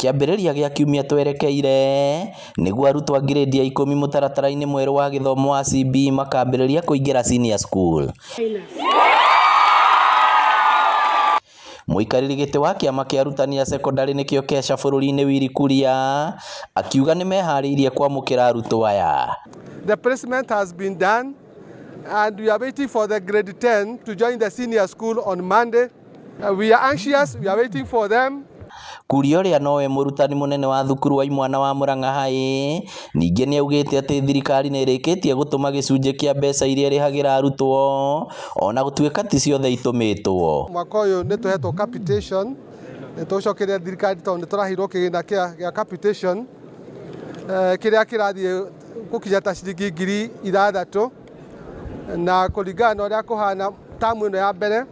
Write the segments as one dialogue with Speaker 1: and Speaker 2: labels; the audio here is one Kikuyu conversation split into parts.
Speaker 1: Kĩambĩrĩria gĩa kiumia twerekeire nĩguo arutwo a ngirĩndi ya 10 mũtaratara-inĩ mwerũ wa gĩthomo wa CBE makambĩrĩria kũingĩra senior school. Mũikarĩri gĩtĩ wa kĩama kĩa arutani a cekondarĩ nĩkĩo KESHA bũrũri-inĩ Willy Kuria akiuga nĩmeharĩirie kwamũkĩra arutwo aya.
Speaker 2: The placement has been done and we are waiting for the grade 10 to join the senior school on Monday. We are anxious, we are waiting for them.
Speaker 1: Kuria ũrĩa nowe mũrutani mũnene wa thukuru wa imwana wa Murang'a High ningĩ nĩaugĩte atĩ thirikari nĩĩrĩkĩtie gũtũma gĩcunjĩ kĩa mbeca iria ĩrĩhagĩra arutwo ona gũtuĩka ti ciothe itũmĩtwo.
Speaker 2: Mwaka ũyũ nĩ tũhetwo capitation, nĩ tũcokeria thirikari tondũ nĩ tũraheirwo kĩgĩna kĩa capitation kĩrĩa kĩrathiĩ gũkinya ta ciringi 6,000 na kũringana na ũrĩa kũhana tamu ĩno ya mbere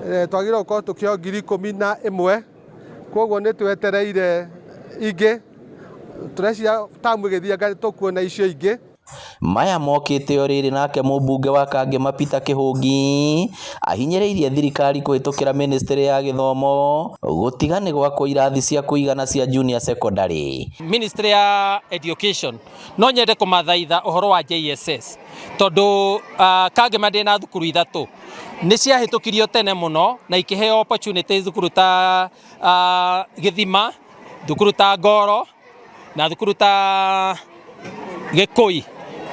Speaker 2: twagĩrĩirwo gũkorwo tũkĩheo 11,000, koguo nĩ twetereire ingĩ, tũreciria tamu ĩgĩthianga nĩ tũkuona icio ingĩ.
Speaker 1: Maya mokĩte o rĩrĩ nake mũmbunge wa Kangema Peter Kĩhũngi ahinyĩrĩirie thirikari kũhĩtũkĩra ministry ya gĩthomo gũtiga nĩ gwakwo irathi cia kũigana cia junior secondary.
Speaker 3: Ministry ya Education no nyende kũmathaitha ũhoro wa JSS tondũ Kangema ndĩ na thukuru ithatũ nĩ ciahĩtũkirio tene mũno na ikĩheo opportunity thukuru ta Gĩthima, thukuru ta Ngoro na thukuru ta Gĩkũi.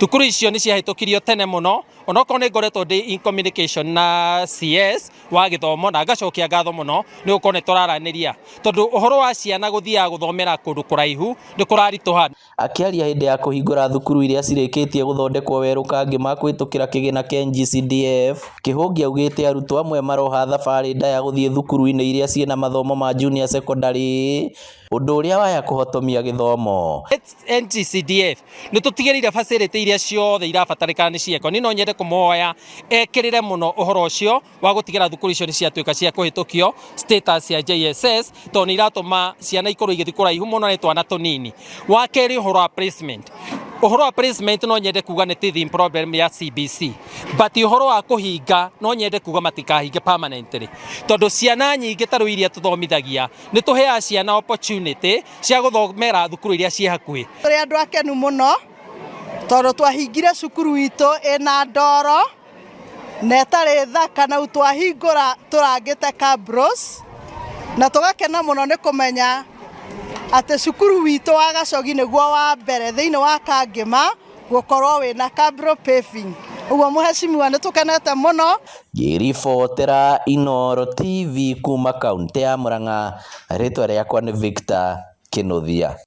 Speaker 3: Thukuru icio nĩ ciahĩtũkirio tene mũno onokorwo nĩ ngoretwo ndĩ in communication na CS wa gĩthomo na ngacokia ngatho mũno nĩ gũkorwo nĩ tũraranĩria tondũ ũhoro wa ciana gũthiaga gũthomera kũndũ kũraihu nĩ kũraritũha.
Speaker 1: Akĩaria hĩndĩ ya kũhingũra thukuru iria cirĩkĩtie gũthondekwo werũ Kangema kũhĩtũkĩra kĩgĩna kĩa NGCDF, Kĩhũngi augĩte arutwo amwe maroha thabarĩ ndaya gũthiĩ thukuru-inĩ iria ciĩna mathomo ma junior secondary ũndũ ũrĩa waya kũhotomia gĩthomo.
Speaker 3: NGCDF nĩ tũtigĩrĩire facility iria ciothe irabatarĩkana nĩ ciekwo. Niĩ no nyende kũmũhoya ekĩrĩre mũno ũhoro ũcio wa gũtigĩra thukuru icio nĩ ciatuĩka cia kũhĩtũkio status ya JSS tondũ nĩ iratũma ciana ikorwo igĩthiĩ kũraihu mũno nĩ twana tũnini. Wa kerĩ ũhoro wa placement. Ũhoro wa placement no nyende kuga nĩ teething problem ya CBC but ũhoro wa kũhinga no nyende kuga matikahinge permanently tondũ ciana nyingĩ ta rĩu iria tũthomithagia nĩ tũheaga ciana opportunity cia gũthomera thukuru iria ciĩ hakuhĩ.
Speaker 4: Tũrĩ andũ akenu mũno tondũ twahingire cukuru itũ ĩna ndoro na ĩtarĩ thaka na twahingũra tũrangĩte cabros na tũgakena mũno nĩ kũmenya atĩ cukuru witũ wa Gacogi nĩguo wa mbere thĩinĩ wa Kangema gũkorwo wĩna cabro paving. Ũguo mũhecimiwa nĩ tũkenete mũno.
Speaker 1: Ngĩribotera Inooro TV kuma kaũntĩ ya Murang'a, rĩtwa rĩakwa nĩ Victor Kĩnuthia.